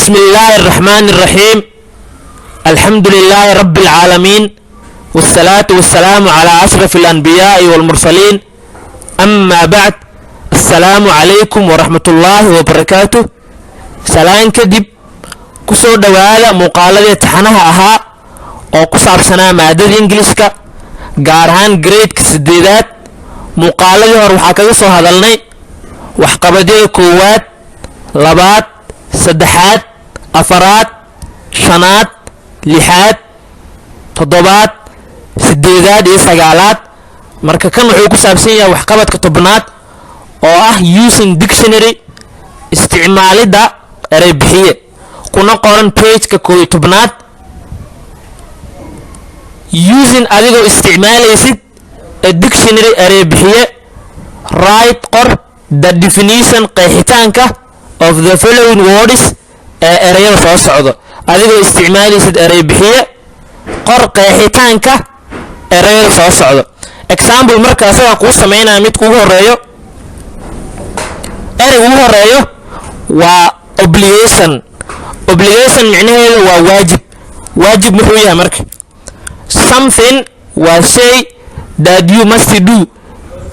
بسم الله الرحمن الرحيم، الحمد لله رب العالمين، والصلاة والسلام على أشرف الأنبياء والمرسلين، أما بعد، السلام عليكم ورحمة الله وبركاته. Salaan kadib, kusoo dhowaada muuqaaladii taxanaha ahaa oo ku saabsanaa maadada Ingiliiska, gaar ahaan gradeka sideedaad. Muuqaaladii hore waxaa kaga soo hadalnay waxqabadyada koowaad, labaad, saddexaad, afaraad, shanaad, lixaad, toddobaad, sideedaad iyo sagaalaad. Marka kan wuxuu ku saabsan yahay waxqabadka 10aad oo ah using dictionary, isticmaalidda erey bixiye, kuna qoran pageka 11aad. Using, adigoo isticmaalaysid, a dictionary, erey bixiye, write, qor, the definition, qeexitaanka, of the following words, ee ereyada soo socdo. Adigoo isticmaalaysid erey bixiye, qor qeexitaanka ereyada soo socdo. Example, marka asagaa kuu sameynaya midka ugu horeeyo. Ereyga ugu horeeyo waa obligation. Obligation micnaheedu waa waajib. Waajib muxuu yahay marka? Something, waa shay, that you must do,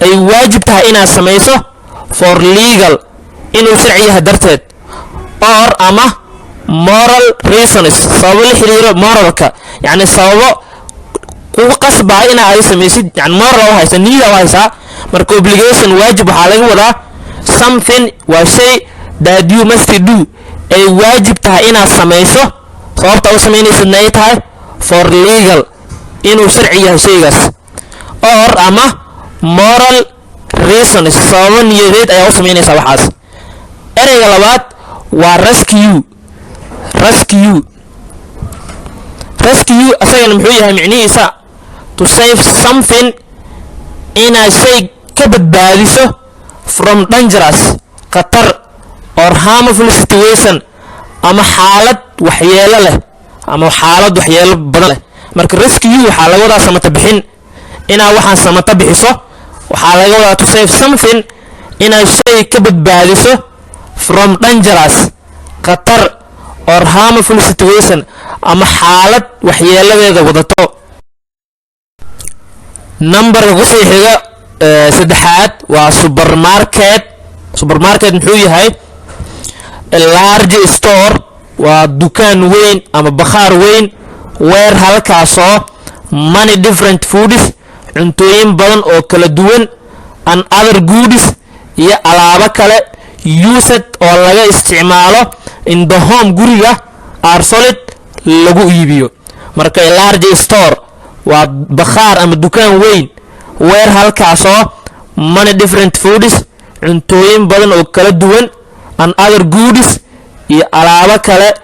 ay waajib tahay inaad samayso, for legal, inuu sharci yahay darteed, or, ama, moral reasons, sababo la xiriiro moralka, yacni sababo kugu qasbaa inaa ay samaysid, yani moral u haysa, niyada u haysaa. Marka obligation, waajib, waxaa laga wadaa something, waa shay, that you must do, ay waajib tahay inaad samayso, sababta u samaynaysidna ay tahay for legal, inuu sharci yahay shaygaas, or, ama, moral reasons, sababo niyadeed ayaa u samaynaysaa waxaas. Ereyga labaad waa rescue. Rescue, rescue asagana muxuu yahay micnihiisa? To save something, inaad shay ka badbaadiso, from dangerous, khatar, or harmful situation, ama xaalad waxyeelo leh, ama xaalad waxyeelo badan leh. Marka rescue waxaa laga wadaa samata bixin, inaad waxaan samata bixiso. Waxaa laga wadaa to save something, inaad shay ka badbaadiso, from dangerous, khatar, or harmful situation, ama xaalad waxyeeladeeda wadato. Numberka kusii xiga, saddexaad, waa supermarket. Supermarket muxuu yahay? A large store, waa dukaan weyn ama bakhaar weyn, where, halkaasoo, many different foods, cuntooyin badan oo kala duwan, and other goods, iyo alaabo kale, used, oo laga isticmaalo, in the home, guriga, are sold, lagu iibiyo. Marka large store waa bakhaar ama dukaan weyn, where, halkaasoo, many different foods, cuntooyin badan oo kala duwan, and other goods, iyo alaabo kale,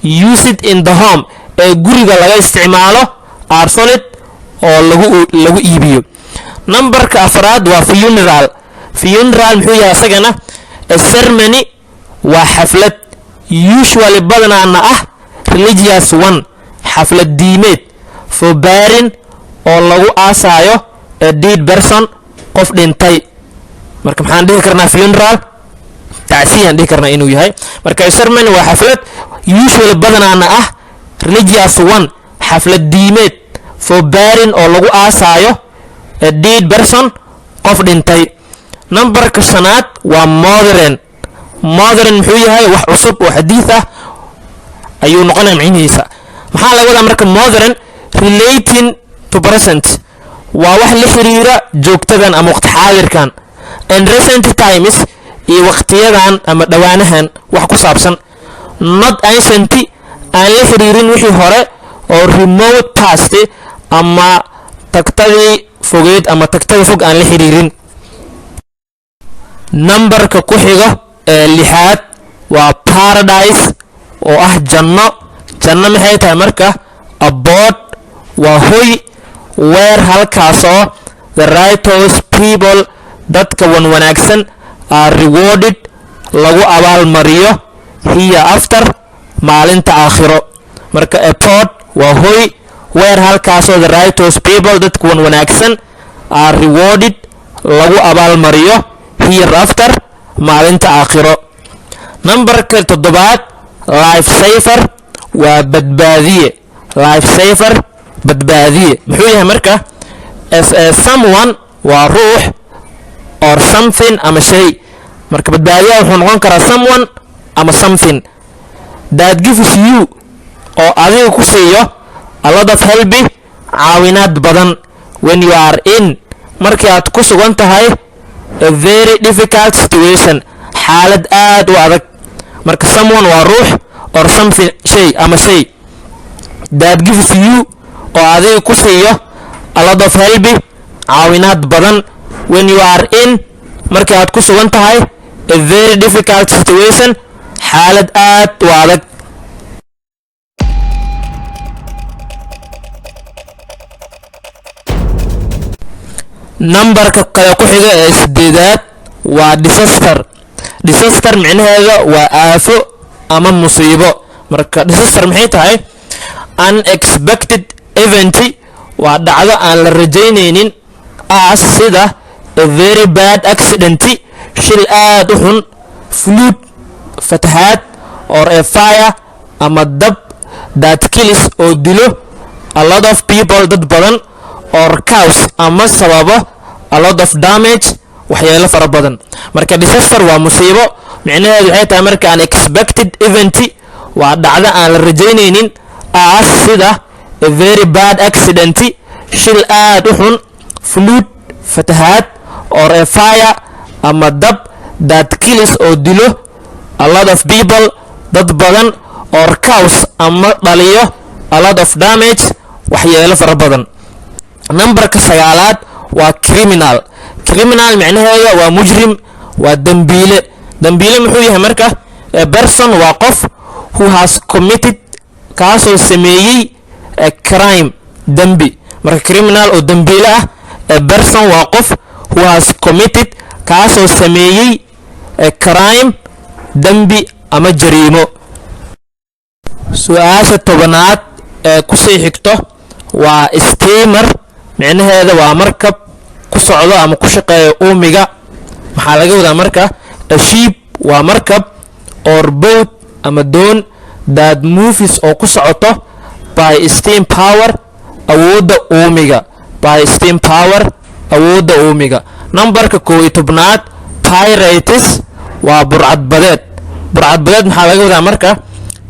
used in the home, ee guriga laga isticmaalo, are sold, oo lagu iibiyo. Numberka afraad waa funeral. Funeral muxuu yahay asagana? A ceremony, waa xaflad, usually, badanaana ah, religious one, xaflad diimeed, for burying, oo lagu aasaayo, a dead person, qof dhintay. Marka maxaan dhihi karnaa? Funeral tacsiyaan dhihi karnaa inuu yahay. Marka ceremony waa xaflad, usually, badanaana ah, religious one, xaflad diimeed, for burying, oo lagu aasaayo, a dead person, qof dhintay. Numberka shanaad waa modern. Modern muxuu yahay? Wax cusub oo xadiis ah ayuu noqonaya micnihiisa. Maxaa laga wadaa marka modern? Relating to present, waa wax la xiriira joogtadan ama waqti xaadirkan, and recent times, iyo waqtiyadan ama dhowaanahan wax ku saabsan, not ancient, aan la xiriirin wixii hore oo remote past, ama tagtadii fogeed ama tagtada fog aan la xiriirin. Numberka ku xigo ee lixaad waa paradise, oo ah janno. Janno maxay tahay marka? Abode, waa hoy, where, halkaasoo, the righteous people, dadka wan wanaagsan, are rewarded, lagu abaalmariyo, hereafter, maalinta aakhiro. Marka abode waa hoy, where, halkaasoo, the righteous people, dadka wan wanaagsan, are rewarded, lagu abaalmariyo, hereafter, maalinta aakhiro. Numberka toddobaad Life saver waa badbaadiye. Life saver, badbaadiye. Muxuu yahay marka? Someone waa ruux, or something ama shay. Marka badbaadiyaha wuxuu noqon karaa someone ama something that gives you, oo adiga ku siiyo, a lot of help, caawinaad badan, when you are in, markii aad ku sugan tahay, a very difficult situation, xaalad aad u adag. Marka someone waa ruux, or something shay ama shay, that gives you, oo adiga ku siiyo, a lot of help, caawinaad badan, when you are in, markii aad ku sugan tahay, a very difficult situation, xaalad aad u adag. Numberka kale ku xiga ee sideedaad waa disaster. Disaster micnaheeda waa aafo ama musiibo. Marka disaster maxay tahay? Unexpected event waa dhacdo aan la rajaynaynin, as sida, a very bad accident, shil aad u xun, flood, fatahaad, or a fire, ama dab, that kills, oo dilo, a lot of people, dad badan, or cause, ama sababo, a lot of damage, waxyeelo fara badan. Marka disaster waa musiibo. Micnaheedu waxay tahay marka unexpected event waa dhacdo aan la rajaynaynin, as sida, a very bad accident, shil aad u xun, flood, fatahaad, or a fire, ama dab, that kills, oo dilo, a lot of people, dad badan, or cause, ama dhaliyo, a lot of damage, waxyeelo fara badan. Numberka sagaalaad waa criminal. Criminal micnaheeda waa mujrim, waa dembiile. Dembiile muxuu yahay marka? A person waa qof, who has committed, kaasoo sameeyey, a crime, dembi. Marka criminal oo dembiile ah, a person waa qof, who has committed, kaasoo sameeyey, a crime, dembi ama jariimo. Su-aasha 10aad ee kusii xigto waa steamer. Micnaheeda waa markab ku socdo ama ku shaqeeyo uumiga. Maxaa laga wadaa marka? A ship waa markab, or boat, ama doon, that moves, oo ku socoto, by steam power, awoodda uumiga. By steam power, awoodda uumiga. Numberka 11aad, pirates waa burcadbadeed. Burcadbadeed maxaa laga wadaa marka?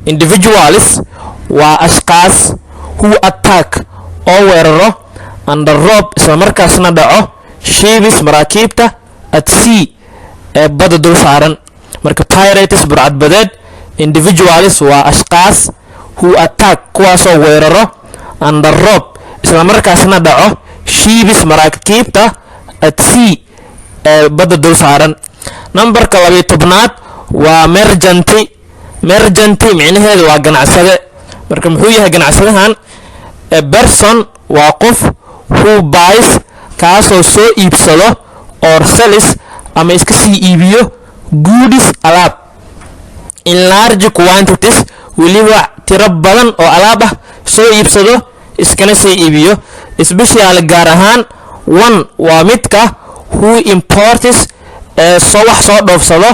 Individuals waa ashqaas, who attack, oo weeraro, and rob, isla markaasna dhaco, ships, maraakiibta, at sea, ee badda dul saaran. Marka pirates, burcadbadeed, individuals waa ashqaas, who attack, kuwaasoo weeraro, and rob, isla markaasna dhaco, ships, maraakiibta, at sea, ee badda dul saaran. Numberka 12aad waa merchant. Merchant micnaheedu waa ganacsade. Marka muxuu yahay ganacsadahan? A person waa qof, who buys, kaasoo soo iibsado, or sells, ama iska sii iibiyo, goods, alaab, in large quantities, weliba tiro badan oo alaab ah soo iibsado iskana sii iibiyo, especially, gaar ahaan, one waa midka, who imports, ee soo wax soo dhoofsado,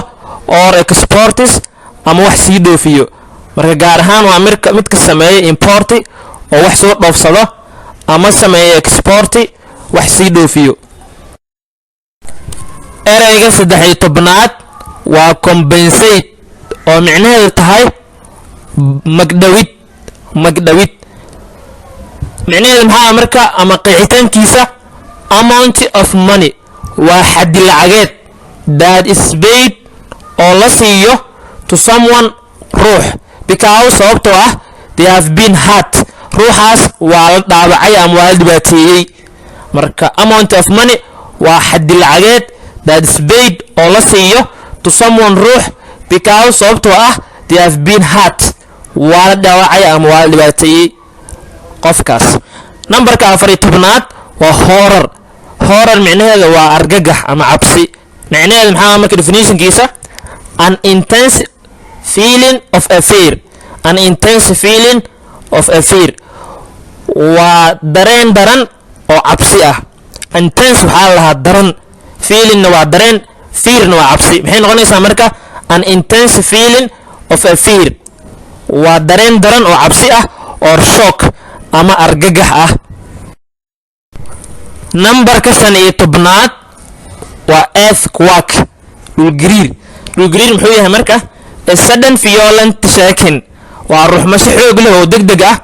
or exports, ama wax sii dhoofiyo. Marka gaar ahaan waa midka midka sameeya import, oo wax soo dhoofsado, ama sameeya export, wax sii dhoofiyo. Ereyga 13aad waa compensate, oo micnaheedu tahay magdhawid. Magdhawid micnaheedu maxaa marka ama qeexitaankiisa? Amount of money waa xaddi lacageed, that is paid, oo la siiyo, to someone, ruux, because, sababtoo ah, they have been hurt, ruuxaas waa la dhaawacay ama waa la dhibaateeyey. Marka amount of money waa xaddi lacageed, that is paid, oo la siiyo, to someone, ruux, because, sababtoo ah, they have been hurt, waa la dhaawacay ama waa la dhibaateeyey qofkaas. Nambarka 14aad waa horror. Horror micnaheeda waa argagax ama cabsi. Micnaheeda maxaa marka, definitionkiisa? An intense feeling of a fear. An intense feeling of a fear waa dareen daran oo cabsi ah. Intense waxaa la lahaa daran, feelingna waa dareen, fearna waa cabsi. Maxay noqonaysaa marka? An intense feeling of a fear. Waa dareen daran oo cabsi ah, or shock, ama argagax ah. Nambarka 15aad waa earthquake, dhulgariir. Dhulgariir muxuu yahay marka? A sudden violent shaking, waa ruxmasho xoog leh oo deg deg ah,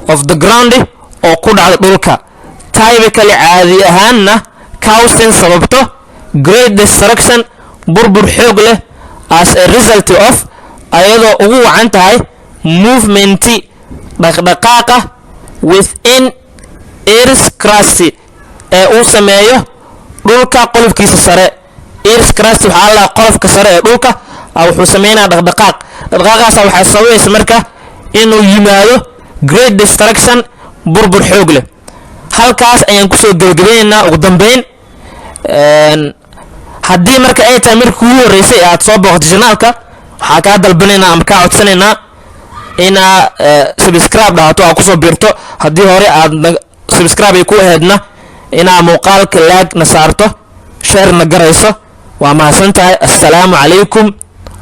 of the ground, oo ku dhacda dhulka, typically, caadi ahaanna, causing, sababto, great destruction, burbur xoog leh, as a result of, ayadoo ugu wacan tahay, movement, dhaqdhaqaaqa, within earth's crust, ee uu sameeyo dhulka qolofkiisa sare. Earth's crust waxaa la qolofka sare ee dhulka. Wuxuu sameynaya dhaqdhaqaaq. Dhaqdhaqaaqaasa waxaa sababaysa marka inuu yimaado great destruction, burbur xoog leh. Halkaas ayaan kusoo gebagabaynaynaa. Ugu dambeyn, haddii marka ay tahay markii kugu horreysay ee aad soo booqato channelka, waxaa kaa dalbanaynaa ama kaa codsanaynaa inaa subscribe dhahato, aad kusoo biirto. Haddii hore aad subscribe ay ku ahaydna, inaa muuqaalka like na saarto, share na garayso. Waa mahadsan tahay. Assalaamu calaykum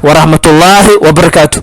waraxmatullaahi wabarakaatu.